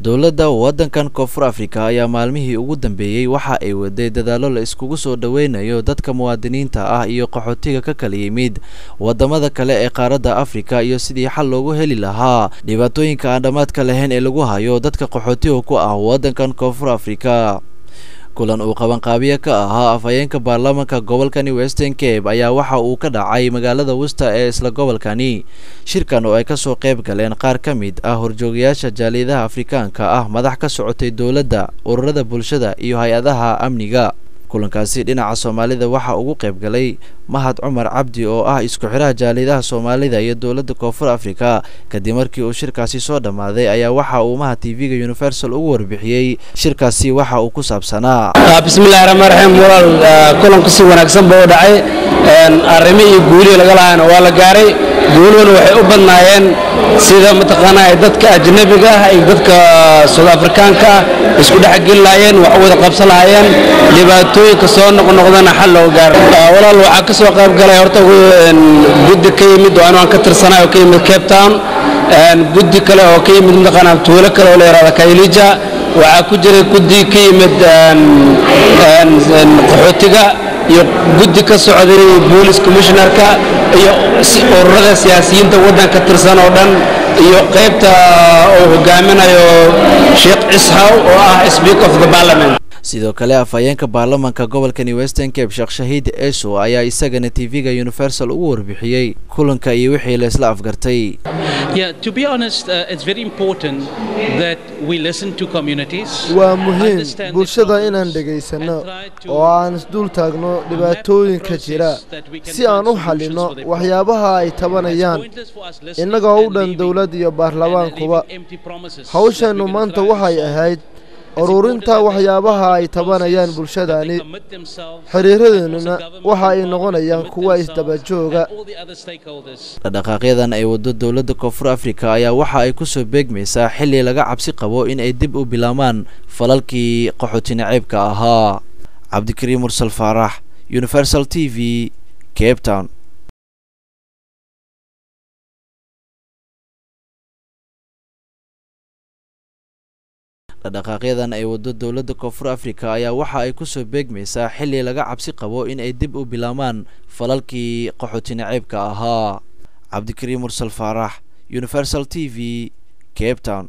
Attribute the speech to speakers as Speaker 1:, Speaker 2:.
Speaker 1: Dowladda waddankan Koonfur Afrika ayaa maalmihii ugu dambeeyey waxa ay waday dadaallo la iskugu soo dhoweynayo dadka muwaadiniinta ah iyo qaxootiga ka kala yimid wadamada kale ee qaaradda Afrika, iyo sidii xal loogu heli lahaa dhibaatooyinka aan dhammaadka lahayn ee lagu hayo dadka qaxootiga ku ah waddankan Koonfur Afrika. Kulan uu qabanqaabiye ka ahaa afhayeenka baarlamaanka gobolkani Western Cape ayaa waxa uu ka dhacay magaalada Worcester ee isla gobolkani. Shirkan oo ay kasoo qayb galeen qaar ka mid ah horjoogayaasha jaaliyadaha Afrikaanka ah, madax ka socotay dowladda, ururada bulshada iyo hay-adaha amniga. Kulankaasi dhinaca Soomaalida waxaa ugu qayb galay Mahad Cumar Cabdi oo ah isku xiraha jaaliyadaha Soomaalida iyo dowladda Koonfur Afrika. Kadib markii uu shirkaasi soo dhammaaday ayaa waxa uu Mahad TV-ga Universal ugu warbixiyey shirkaasi waxa uu ku saabsanaa.
Speaker 2: Bismillahi raxmaan raxiim. Walaal, kulanku si wanaagsan buu u dhacay. Arrimo iyo guulihii laga lahaana waa la gaaray. Guuluhuna waxay u badnaayeen sida mataqaanaa ay dadka ajnabiga ah iyo dadka South Afrikaanka ah isku dhexgeli lahaayeen, wax u wada qabsan lahaayeen, dhibaatooyinka soo noqnoqdana xal looga gaaro. Walaal, waxaa ka soo qayb galay horta guddi ka yimid oo anu aan ka tirsanahay oo ka yimid Cape Town, guddi kale oo ka yimid mataqaanaa tuulo kale oo la yidhahda Khayelitsha. Waxaa ku jiray guddi ka yimid qaxootiga iyo guddi ka socday police commissionerka iyo ururada siyaasiyiinta waddanka tirsan oo dhan, iyo qaybta uu hogaaminayo Sheekh Isxaw oo ah Speaker of the Parliament.
Speaker 1: Sidoo kale afhayeenka baarlamaanka gobolkani Western Cape, Sheekh Shahiid Eso, ayaa isagana TV-ga Universal ugu warbixiyey kulanka iyo wixii la isla afgartay.
Speaker 3: Yeah, to be honest, it's very important that we listen to communities.
Speaker 4: Waa muhiim bulshada inaan dhegaysanno oo aan isdul taagno dhibaatooyinka jira si aan u xallinno waxyaabaha ay tabanayaan, innagoo u dhan dowlad iyo baarlamaankuba. Hawsheennu maanta waxay ahayd ururinta waxyaabaha ay tabanayaan bulshadani, xiriiradeennuna waxa ay noqonayaan kuwa isdabajooga.
Speaker 1: Dhaqdhaqaaqyadan ay waddo dowladda Koonfur Afrika ayaa waxa ay kusoo beegmaysaa xilli laga cabsi qabo in ay dib u bilaabmaan falalkii qaxooti naceybka ahaa. Cabdikariim Mursal Faarax, Universal TV, Cape Town. Dhaqdhaqaaqyadan ay waddo dowladda Koonfur Afrika ayaa waxa ay kusoo beegmaysaa xilli laga cabsi qabo in ay dib u bilaabmaan falalkii qaxooti naceybka ahaa. Cabdikariim Mursal Faarax, Universal TV, Cape Town.